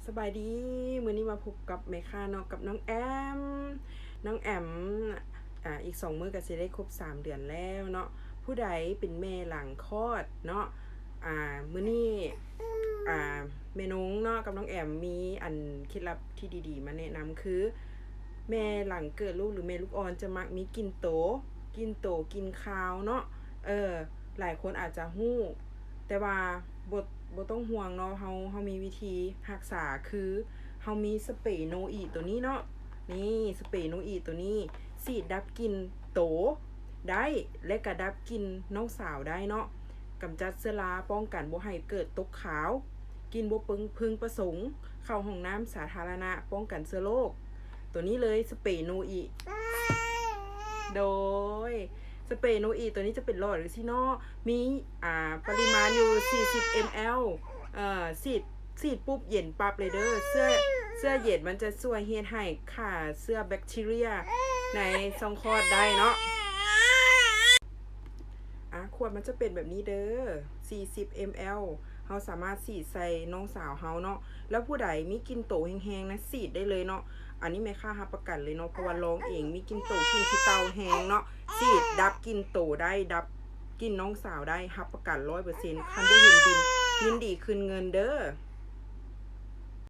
ສະບາຍດີ ມື້ນີ້ມາພົບກັບແມ່ຄ້າເນາະ ກັບນ້ອງແອມ. ນ້ອງແອມ ອາ ອີກສອງມື້ກໍຊິໄດ້ຄົບສາມເດືອນແລ້ວເນາະ. ຜູ້ໃດເປັນແມ່ຫຼັງຄອດເນາະ ອາ ມື້ນີ້ ອາ ແມ່ນົງເນາະ ກັບນ້ອງແອມມີອັນເຄັດລັບທີ່ດີໆມາແນະນຳ ຄື ແມ່ຫຼັງເກີດລູກ ຫຼື ແມ່ລູກອ່ອນຈະມັກມີກິ່ນໂຕ ກິ່ນໂຕ ກິ່ນຄາວເນາະ. ເອີ ຫຼາຍຄົນອາດຈະຮູ້ ແຕ່ວ່າບໍ່ ບໍ່ຕ້ອງຫ່ວງເນາະ ເຮົາ ເຮົາມີວິທີຮັກສາ ຄື ເຮົາມີສະເປໂນອີໂຕນີ້ເນາະ. ນີ້ ສະເປໂນອີໂຕນີ້ ສີດດັບກິ່ນໂຕໄດ້ ແລະ ກະດັບກິ່ນນ້ອງສາວໄດ້ເນາະ. ກຳຈັດເຊື້ອລາ ປ້ອງກັນບໍ່ໃຫ້ເກີດຕົກຂາວ, ກິ່ນບໍ່ເພິ່ງປະສົງ, ເຂົ້າຫ້ອງນ້ຳສາທາລະນະ, ປ້ອງກັນເຊື້ອໂລກ. ໂຕນີ້ເລີຍ ສະເປໂນອີ. ໂດຍ ສະເປໂນອີໂຕນີ້ຈະເປັນຫຼອດຈັ່ງຊີ້ເນາະ ມີ ອາ ປະລິມານຢູ່ສີ່ສິບເອັມແອລ ເອີ ສີດ ສີດປຸບເຢັນປັບເລີຍເດີ. ເຊື້ອ ເຊື້ອເຢັນມັນຈະຊ່ວຍເຮັດໃຫ້ຂ້າເຊື້ອແບັກທີເຣຍໃນຊ່ອງຄອດໄດ້ເນາະ. ອາ ຂວດມັນຈະເປັນແບບນີ້ເດີ ສີ່ສິບເອັມແອລ ເຮົາສາມາດສີດໃສ່ນ້ອງສາວເຮົາເນາະ. ແລ້ວຜູ້ໃດມີກິ່ນໂຕແຮງໆນະ ສີດໄດ້ເລີຍເນາະ. ອັນນີ້ແມ່ຄ້າຮັບປະກັນເລີຍເນາະ ເພາະວ່າລອງເອງ ມີກິ່ນໂຕ ກິ່ນຂີ້ເຕົ່າແຮງເນາະ ສີດດັບກິ່ນໂຕໄດ້ ດັບກິ່ນນ້ອງສາວໄດ້ ຮັບປະກັນຮ້ອຍເປີເຊັນ. ຄັນບໍ່ເຫັນບິນ ຍິນດີຄືນເງິນເດີ.